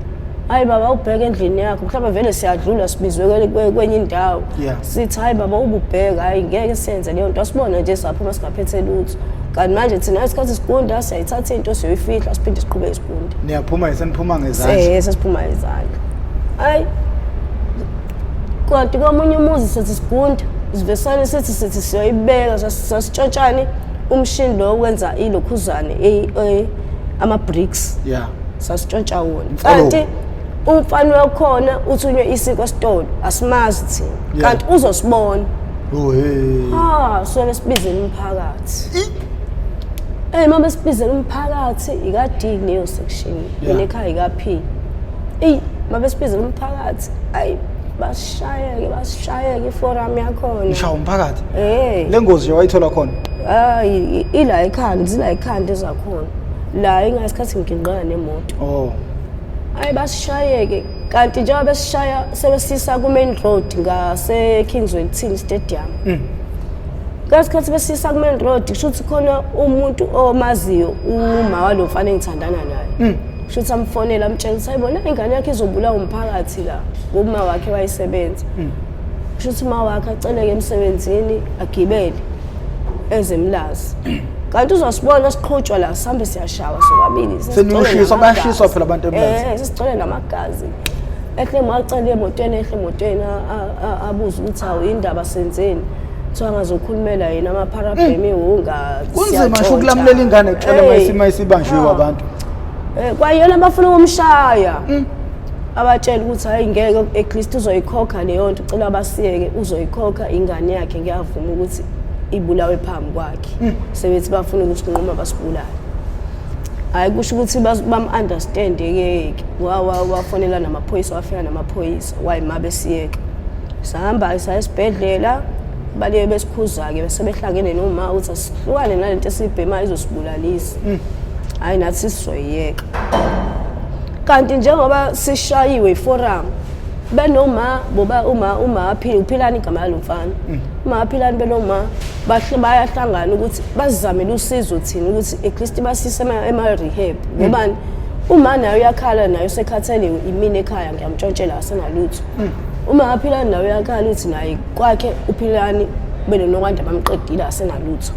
Hayi baba ubheke endlini yakho mhlawumbe vele siyadlula sibizwe kwenye indawo. Sithi hayi baba ububheka hayi ngeke siyenze leyo nto asibona nje saphuma singaphethe lutho. Kanti manje thina isikhathi sigunda siyayithatha into siyoyifihla siphinde siqhubeke sigunda. Niyaphuma seniphuma ngezandla. Sesiphuma ngezandla. Hayi kanti komunye umuzi sithi sigunda sivesane sithi siyoyibeka sasitshontshane umshini lo wenza ilokhuzane ama bricks. Yeah. Sasitshontsha wona. Kanti umfana wakhona uthunywe isiko esitolo asimazi thina. Kanti uzosibona. Oh hey. Ah, so besibizela umphakathi. Mama sibizela umphakathi ika-D leyo section. Mina ekhaya ika-P. Eyi, mama besibizela umphakathi. Ayi basishayeke iforum yakhona. Ngishawa umphakathi. Le ngozi nje wayithola khona. Hayi, ila ekhanda, zila ekhanda ezakhona. La ingasikhathi ngiginqana nemoto. Oh. Hayi basishayeke kanti njengoba besishaya sebesisa ku main road ngase Kingswell Stadium. Ngasikhathi besisa ku main road kusho ukuthi khona umuntu omaziyo uma walo mfana engithandana naye. Kusho ukuthi amfonela amtshela ukuthi ayibona ingane yakhe izobulawa umphakathi la ngoba uma wakhe wayesebenza. Kusho ukuthi uma wakhe aceleke emsebenzini agibele ezemlazi. Kanti uzosibona siqhutshwa la sihambe siyashawa sobabili. Seniyoshiswa bayashiswa phela abantu emlazi. Sesicele namagazi. Ehle macele emotweni ehle emotweni abuze ukuthi awu indaba senzeni. Kuthiwa angazokhulumela yena amapharabhemi iwunga. Kunzima nje ukulamulela ingane kuqala mayisibanjiwe abantu. Kwayena bafuna ukumshaya. Abatshela ukuthi hayi ngeke at least uzoyikhokha leyo nto ucela basiyeke uzoyikhokha ingane yakhe ngiyavuma ukuthi ibulawe phambi kwakhe. Sebethi bafuna ukusinquma basibulale. Hayi kusho ukuthi bam-understand ke wafonela namaphoyisa wafika namaphoyisa wayima besiyeke. Sahamba saya esibhedlela Baliye besikhuza-ke bese behlangene noma ukuthi asihlukane nalento esiyibhemayo izosibulalisa. Hhayi nathi sizoyiyeka. Kanti njengoba sishayiwe iforum benoma boba uma aphile uphilani igama lalo mfana. Uma aphilani benoma bahle bayahlangana ukuthi bazizamele usizo thina ukuthi at least basise ema rehab ngobani uma naye uyakhala naye usekhathele imini ekhaya ngiyamtshontshela asenalutho. Uma aphilani naye uyakhala uthi naye kwakhe uphilani benonokwanda bamqedile asenalutho.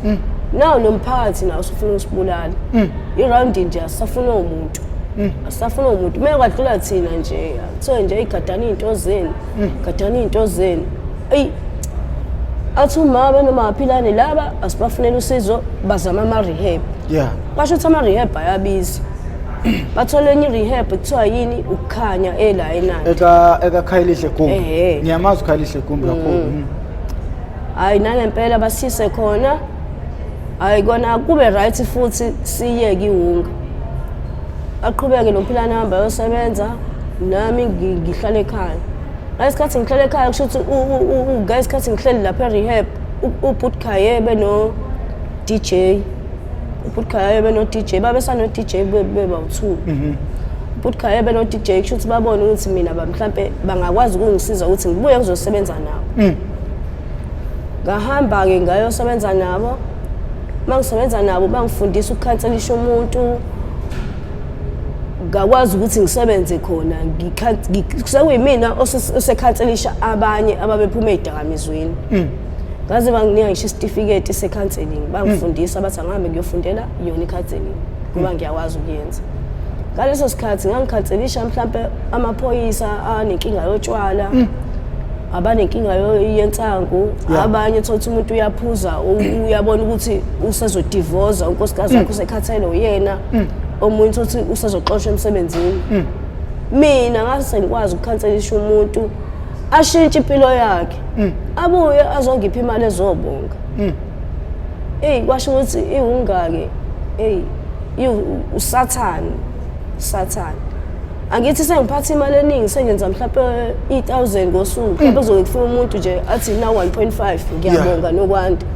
Nawo nomphakathi nawo usufuna usibulala. I-round nje asisafuna umuntu. Asisafuna umuntu. Uma kwadlula thina nje kuthiwe nje igadani iy'nto zenu. Gadani iy'nto zenu. Eyi athi uma benoma aphilani laba asibafunela usizo bazama ama-rehab. Yeah. Kwasho ukuthi ama-rehab ayabiza. Bathole enye i-rehab kuthiwa yini ukukhanya ela enani. Eka Khayelihle Gumbi. Ehhe. Ngiyamazi uKhayelihle Gumbi kakhulu. Hayi nangempela basise khona. Hayi kona kube right futhi siyeke iwunga. Aqhubeke lo Philani hamba ayosebenza nami ngihlale ekhaya. Ngesikhathi ngihlale ekhaya kusho ukuthi ngesikhathi ngihleli lapha e-rehab uBhut Khaye beno DJ. uBhut Khaye beno DJ babesano DJ bebawu-2. uBhut Khaye beno DJ kusho ukuthi babone ukuthi mina ba mhlambe bangakwazi ukungisiza ukuthi ngibuye ngizosebenza nabo. Ngahamba-ke ngayosebenza nabo. Uma ngisebenza nabo bangifundisa ukukhanselisha umuntu. Ngakwazi ukuthi ngisebenze khona sekuyimina osekhanselisha abanye ababephuma ey'dakamizweni. Ngaze banginika ngisho isitifiketi se-counselling, bangifundisa bathi angihambe ngiyofundela yona i-counselling ngoba ngiyakwazi ukuyenza. Ngaleso sikhathi ngangikhanselisha mhlampe amaphoyisa anenkinga yotshwala, abanenkinga yensangu, abanye thola ukuthi umuntu uyaphuza uyabona ukuthi usezodivoza unkosikazi wakhe usekhathele uyena, omunye uthole ukuthi usezoxoshwa emsebenzini. Mina ngase sengikwazi ukukhanselisha umuntu ashintshe impilo yakhe, abuye azongipha imali ezobonga. Eyi kwasho ukuthi iwungake, eyi usathane, usathane. Angithi sengiphatha imali eningi sengenza mhlawumbe i-1000 ngosuku. Mhlawumbe kuzoke kufike umuntu nje athi na 1.5 ngiyabonga nokwanda.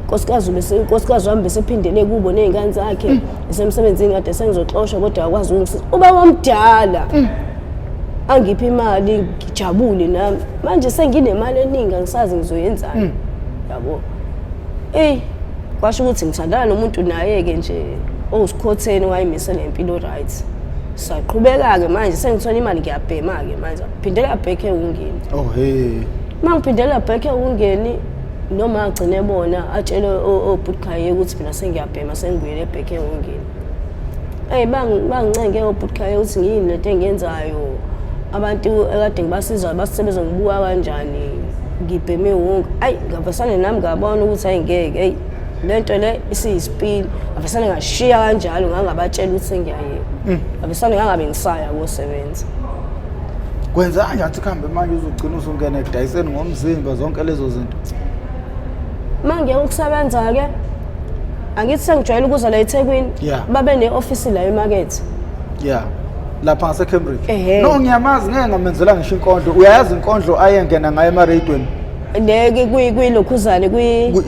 Nkosikazi bese unkosikazi wami besephindele kubo nezingane zakhe esemsebenzini kade sengizoxoshwa kodwa akwazi ukungisiza. Ubaba omdala angiphi imali ngijabule nami. Manje senginemali eningi angisazi ngizoyenzani. Yabo. Ey kwasho ukuthi ngithandana nomuntu naye-ke nje owusikhotheni wayimisele impilo right. Saqhubeka-ke manje sengithola imali ngiyabhema-ke manje. Phindela back ewungeni. Oh hey. Uma ngiphindela back ewungeni noma agcine bona atshele obhuti Khaye ukuthi mina sengiyabhema sengibuyele back ewungeni. Eyi bangincenge obhuti Khaye ukuthi ngiyini lento engiyenzayo. Abantu ekade ngibasiza basebezongibuka kanjani ngibheme iwunga. Ayi ngavesane nami ngabona ukuthi hayi ngeke eyi lento le isiyisipili. Ngavesane ngashiya kanjalo ngangabatshela ukuthi sengiyayeka. Ngavesane ngangabe ngisaya kosebenza. Kwenza kanjani ukuthi kuhambe manje uzogcina usungena ekudayiseni ngomzimba zonke lezo zinto? Uma ngiyeka ukusebenza-ke angithi sengijwayele ukuza la eThekwini babe ne-ofisi la emakethe. Yeah. Lapha ngase Cambridge. No ngiyamazi ngeke ngamenzela ngisho inkondlo. Uyayazi inkondlo ayengena ngayo emaradweni. Le kwilokhuzane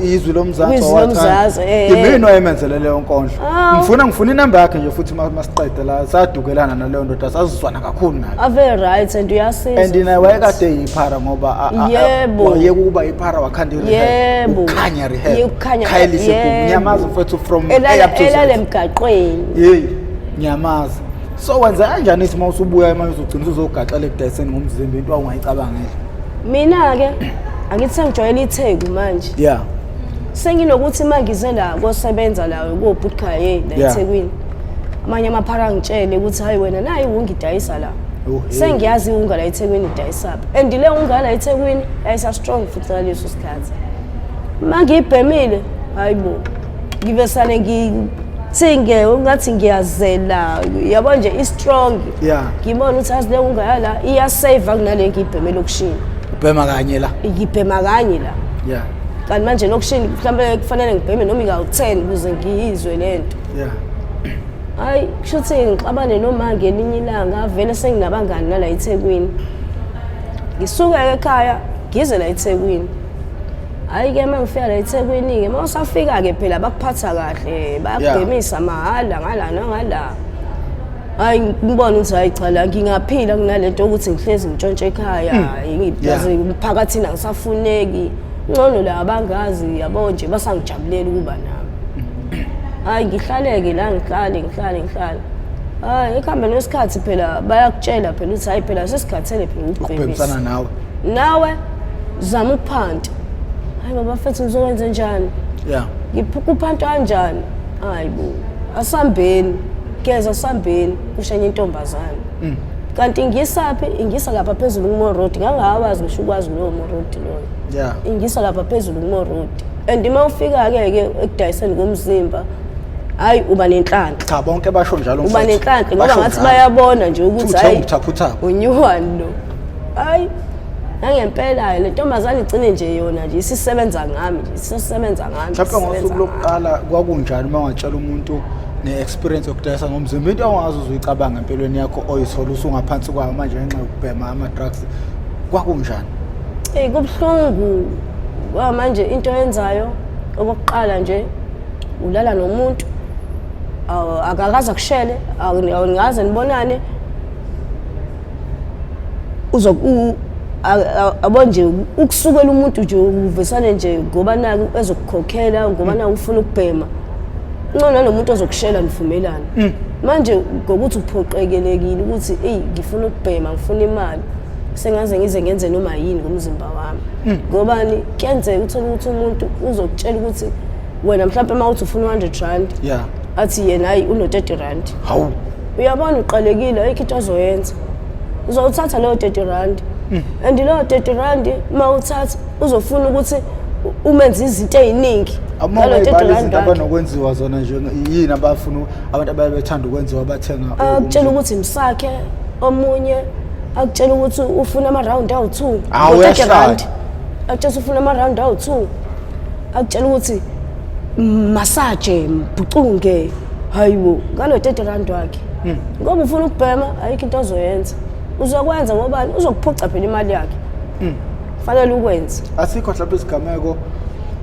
izwi lomzansi Kwizwi lomzansi, Imini wayemenzele leyo nkondlo. Ngifuna inamba yakhe nje futhi masiqede la sadukelana naleyo ndoda sazizwana kakhulu naye. Ave right and uyasiza. And naye wayekade yiphara ngoba wayeka ukuba yiphara wakhanda i-rehab. Ukukhanya rehab. Ukukhanya, Khayelihle yebo. Ngiyamazi mfethu from A up to Z. Elale emgaqweni. Hey, ngiyamazi. So wenza kanjani ithi uma usubuya manje uzogcina usuzogaxela ekudayiseni ngomzimba into awungayicabangeli? Mina-ke angithi sengijwayele iTheku manje. Yeah. Senginokuthi uma ngize la kosebenza la kobhuti Khaye la eThekwini. Amanye amaphara angitshele ukuthi hayi wena nayi iwunga idayisa la. Oh, hey. Sengiyazi iwunga la eThekwini idayisaphi. And le wunga la eThekwini yayisa strong futhi ngaleso sikhathi. Uma ngiyibhemile, hayi bo. Ngivesane ngithinge ungathi ngiyazela. Yabo nje i-strong. Yeah. Ngibona ukuthi azi le wunga yala iyasave kunale ngiyibheme elokishini. Ubhema kanye la. Ngibhema kanye la. Yeah. Kanti manje elokishini mhlawumbe kufanele ngibheme noma ikawu-10 ukuze ngiyizwe le nto. Yeah. Hayi kusho ukuthi ngixabane noma ngelinye ilanga vele senginabangani nala eThekwini. Ngisuke ekhaya ngize la eThekwini. Hhayi-ke uma ngifika la eThekwini-ke, uma usafika-ke phela bakuphatha kahle, bayakubhemisa mahhala ngala nangala. Hhayi ngibone ukuthi hhayi cha la ngingaphila kunale nto yokuthi ngihlezi ngitshontshe ekhaya, ngiplazi emphakathini angisafuneki. Ngcono la abangazi yabo nje basangijabulela ukuba nami. Hhayi ngihlaleke la ngihlale ngihlale ngihlale. Hhayi ekuhambeni kwesikhathi phela bayakutshela phela ukuthi hhayi phela sesikhathele phela ukubhemisana ukubhemisa. Nawe. Nawe zama ukuphanta. Hayi baba mfethu, ngizokwenze njani? Kuphantwa kanjani? Hayi bo, asambeni geza, asambeni, kusho enye intombazane. Kanti ingisaphi? Ingisa lapha phezulu kuMall Road. Ngangawazi ngisho ukwazi lowo Mall Road loyo. Ingisa lapha phezulu kuMall Road, and uma ufika-ke ke ekudayiseni komzimba, hayi uba nenhlanhla. Cha, bonke basho njalo, Uba mfethu. nenhlanhla ngoba Basho ngathi njalo. Bayabona nje ukuthi Uthi hayi, ubuthaphuthaphu. Unyuwani lo? Hayi nangempela le ntombazane igcine nje yona nje isisebenza ngami nje, isisebenza ngami. Mhlawumbe Isisebenza ngosuku ngami. Lokuqala kwakunjani uma ungatshela umuntu ne-experience yokudayisa ngomzimba, into ongaze uzuyicabanga empilweni yakho oyithola usungaphansi kwayo manje ngenxa yokubhema ama-drugs, kwakunjani? Eyi, kubuhlungu ngoba manje into oyenzayo okokuqala nje ulala nomuntu akakaze akushele, awungaze nibonane, abo nje ukusukela umuntu nje uvesane nje ngoba naku ezokukhokhela, ngoba naku ufuna ukubhema. Ngcono nalomuntu ozokushela nivumelane. Manje ngokuthi uphoqekelekile ukuthi eyi, ngifuna ukubhema, ngifuna imali, sengaze ngize ngenze noma yini ngomzimba wami. Ngobani? Kuyenzeka uthole ukuthi umuntu uzokutshela ukuthi wena mhlawumpe uma uthi ufuna u-R100, athi yena hayi, uno-R30. Hawu. Uyabona uqalekile, ayikho into azoyenza, uzowuthatha leyo R30, and leyo R30 uma uthatha uzofuna ukuthi umenze izinto ey'ningi Uma ngalo ungayibala R30 izinto wakhe. Abanokwenziwa zona nje, yini abafuna, abantu abaye bethanda ukwenziwa bathenga? Akutshela ukuthi msakhe omunye, akutshela ukuthi ufuna ama-round awu-2. Hawu, ngo-30 uyashaya. rand. Akutshela ukuthi ufuna ama-round awu-2, akutshela ukuthi masaje mbhucunge. Hayi bo, ngalo R30 wakhe, ngoba ufuna ukubhema, ayikho into ozoyenza. Uzokwenza ngobani? Uzokuphuca phela imali yakhe, fanele ukwenze. Asikho mhlawumbe isigameko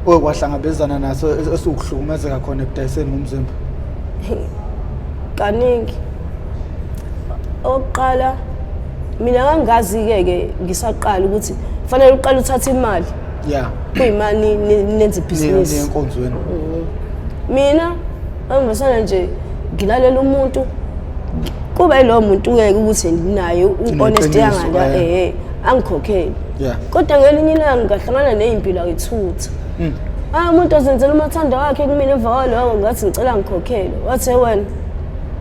okwahlangabezana naso esiwukuhlukumezeka khona ekudayiseni ngomzimba? Kaningi. Okokuqala, mina ngangazi-ke ke ngisaqala ukuthi fanele uqale uthathe imali kuyimani nenze ibhizinisi. Enkonzweni. Mina angivesana nje ngilalela umuntu, kuba yilowo muntu-ke ukuthi naye u-honest Uneqiniso, yangala angikhokhele. Kodwa ngelinye ilanga ngahlangana ney'mpilo ayithutha. Ah, umuntu ozenzela umathanda wakhe kumina, emva kwaloko ngathi ngicela ngikhokhele, wathi, "Hey, wena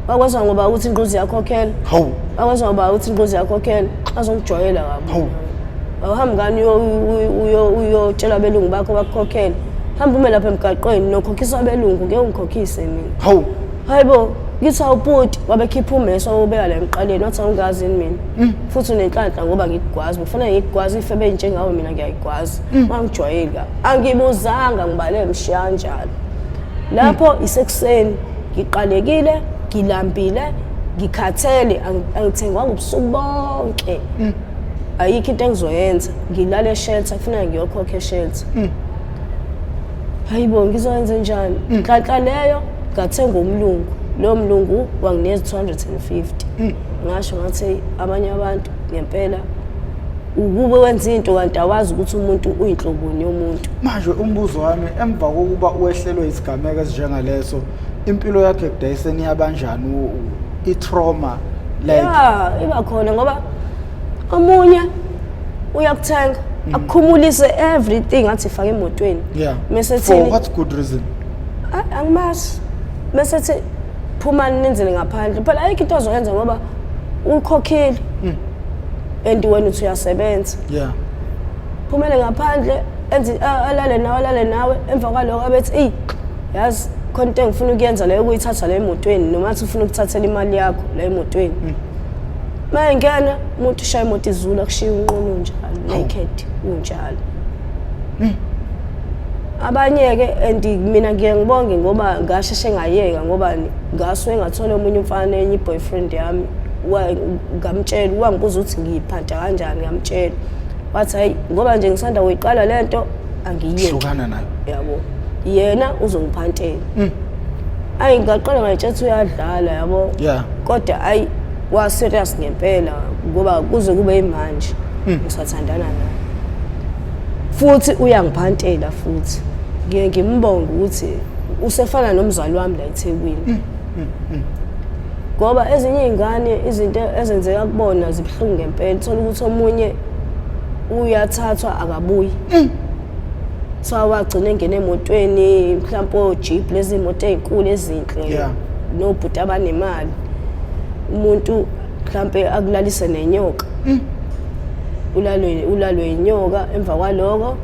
wakwazi ngoba ukuthi ingquzi yakhokhela." Hawu. Wakwazi ngoba ukuthi ingquzi yakhokhela, azongijwayela kabi. Hawu. Awuhambi ngani uyotshela abelungu bakho bakukhokhele? Hamba ume lapha emgaqweni nokhokhisa abelungu, ngeke ungikhokhise mina. Hawu. Hayi bo, ngithi awubhuti, wabekhipha umeso wawubeka la emqaleni, wathi awungazi yini mina, futhi unenhlanhla ngoba ngikugwazi, kufanele ngikugwazi ifebe enjengawe, mina ngiyayigwazi. Wangijwayeli kabi, angibuzanga, ngibale mshiya kanjalo. Lapho isekuseni, ngiqalekile, ngilambile, ngikhathele, angithengwanga ubusuku bonke, ayikho into engizoyenza. Ngilale eshelter, kufuneka ngiyokhokha eshelter. Hayi bo, ngizoyenza njani? Nhlanhla leyo ngathenga umlungu, lowo mlungu wanginikeza 250. Ngasho ngathi abanye abantu ngempela ukube wenza into kanti awazi ukuthi umuntu uyinhloboni yomuntu. Manje umbuzo wami, emva kokuba wehlelwe isigameko esinjengaleso, impilo yakho ekudayiseni yabanjani? I-trauma like? Ya, iba khona ngoba omunye uyakuthenga, akukhumulise everything, athi fake emotweni. Mese For thini? what good reason? Hayi, angimazi. Bese thi phumani nenzele ngaphandle. Phela ayikho into ozoyenza ngoba ukhokhile and wena uthi uyasebenza. Phumele ngaphandle, enze alale nawe, alale nawe. Emva kwaloko abethi, eyi yazi khona into engifuna ukuyenza leyo, ukuyithatha le emotweni, noma athi ufuna ukuthathela imali yakho la emotweni. Uma engena umuntu ushaya imoto izula, kushiya unqunu unjalo, naked unjalo. Abanye-ke, and mina ngiye ngibonge ngoba ngasheshe ngayeka, ngoba ngasuke ngathola omunye umfana, enye i-boyfriend yami. Ngamtshela, wangibuza ukuthi ngiyiphanta kanjani, ngamtshela, wathi hayi, ngoba nje ngisanda kuyiqala le nto. Angiyiyeki. Hlukana nayo. Yabo, yena uzongiphantela. Ayi, ngaqala ngayitshela ukuthi uyadlala, yabo. Kodwa ayi, wa-serious ngempela, ngoba kuze kube yimanje ngisathandana naye futhi uyangiphantela, futhi ngiye ngimbonge ukuthi usefana nomzali wami la eThekwini, ngoba ezinye iy'ngane izinto ezenzeka kubona zibuhlungu ngempela. Uthola ukuthi omunye uyathathwa, akabuyi, kuthiwa wagcina engena emotweni, mhlawumpe o-jeep, lezi moto ey'nkulu ezinhle, nobhuti abanemali, umuntu mhlampe akulalise nenyoka, ulalwe inyoka, emva kwaloko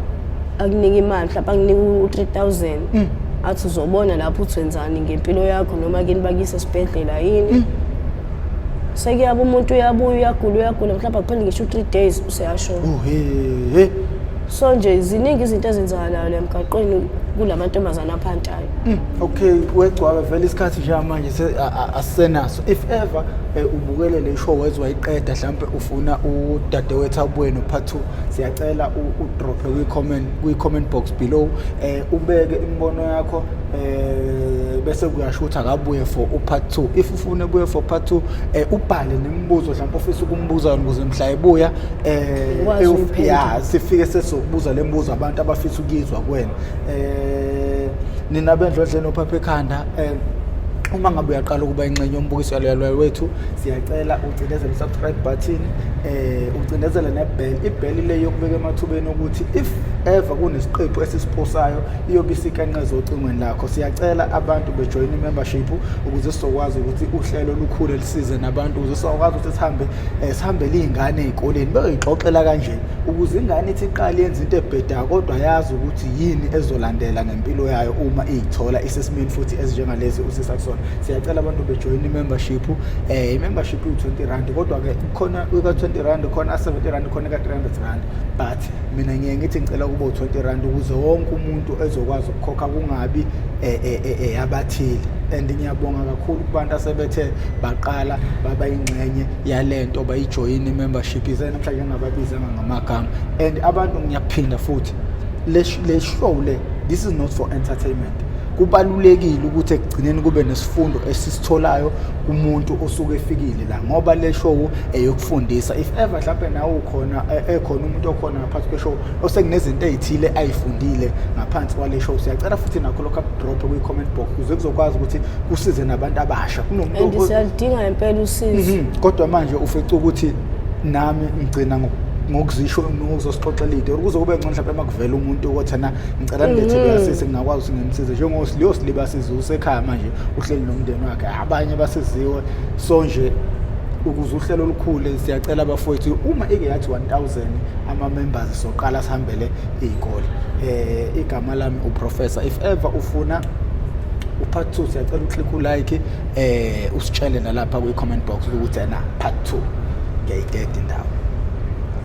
akunika imali, mhlawumpe akunika u-3000, athi uzobona lapho uthi wenzani ngempilo yakho, noma kini bakuyise esibhedlela yini. Sekuyaba umuntu uyabuya, uyagula, uyagula, mhlawumbe akupheli ngisho u-3 days, useyashona. Oh, he he. So nje ziningi izinto ezenzakalayo la emgaqweni kulamantombazane aphantayo. Okay, wegcwabe, vele isikhathi njengamanje asisenaso. If ever ubukele le show wezwa wayiqeda, mhlampe ufuna udadewethu abuye no part 2, siyacela udrophe kwi-comment box below, ubeke imibono yakho, bese kuyasho ukuthi akabuye for u-part 2. If ufuna ebuye for part 2, ubhale nemibuzo mhlawumbe ofisa ukumbuza yona, ukuze mhla ebuya Ukwazi ukuyiphendula. Ya, sifike sesizokubuza le mbuzo abantu abafisa ukuyizwa kuwena. Nina bendlondleni ophapha ekhanda, uma ngabe uyaqala ukuba ingxenye yombukiso yalo wethu, siyacela ucindezele i-subscribe button, ucindezele ne-bell. I-bell le yokubeka emathubeni ukuthi if ever kunesiqephu esisiphosayo, iyobe isikenqeza ocingweni lakho. Siyacela abantu bejoyine i-membership ukuze sizokwazi ukuthi uhlelo lukhule, lisize nabantu, ukuze sizokwazi ukuthi sihambele iy'ngane ey'koleni beyoyixoxela kanje, ukuze ingane ithi iqale yenze into ebhedayo kodwa yazi ukuthi yini ezolandela ngempilo yayo uma iy'thola isesimeni futhi ezinjengalezi usisa kusona. Siyacela abantu bejoyine i-membership. I-membership iwu-R20, kodwa-ke khona ka-R20, khona R70, khona ka-R300, but mina ngiye ngithi ngicela kube u-R20 ukuze wonke umuntu ezokwazi ukukhokha, kungabi abathile. And ngiyabonga kakhulu kubantu asebethe baqala baba ingxenye yalento, bayijoyina i-membership, ize namhlanje ngingababizanga ngamagama. And abantu, ngiyaphinda futhi, le show le, this is not for entertainment. Kubalulekile ukuthi ekugcineni kube nesifundo esisitholayo kumuntu osuke efikile la, ngoba le show eyokufundisa. If ever mhlawumbe nawe ukhona, ekhona umuntu okhona ngaphansi kwe-show osekunezinto ey'thile ayifundile ngaphansi kwale show, siyacela futhi nakho lokho akudrophe kwi-comment box ukuze kuzokwazi ukuthi kusize nabantu abasha. Kunomuntu And siyaludinga ngempela usizo. Kodwa manje ufica ukuthi nami ngigcina ngokuzisho, ngokuzosixoxela iy'tori, kuze kube ngcono mhlawumbe uma kuvela umuntu ukuthi na ngicela nilethele uyasisi, ngingakwazi ukuthi ngimsize njengoleyo silibasize, usekhaya manje, uhleli nomndeni wakhe, abanye basiziwe. So nje ukuze uhlelo olukhule, siyacela abafowethu, uma ike yathi 1000 ama-members, soqala sihambele iy'kole. Igama lami uProfessor. If ever ufuna u-part 2, siyacela u-click u-like, usitshele nalapha kwi-comment box ukuthi ena part 2. Ngiyayideda indawo.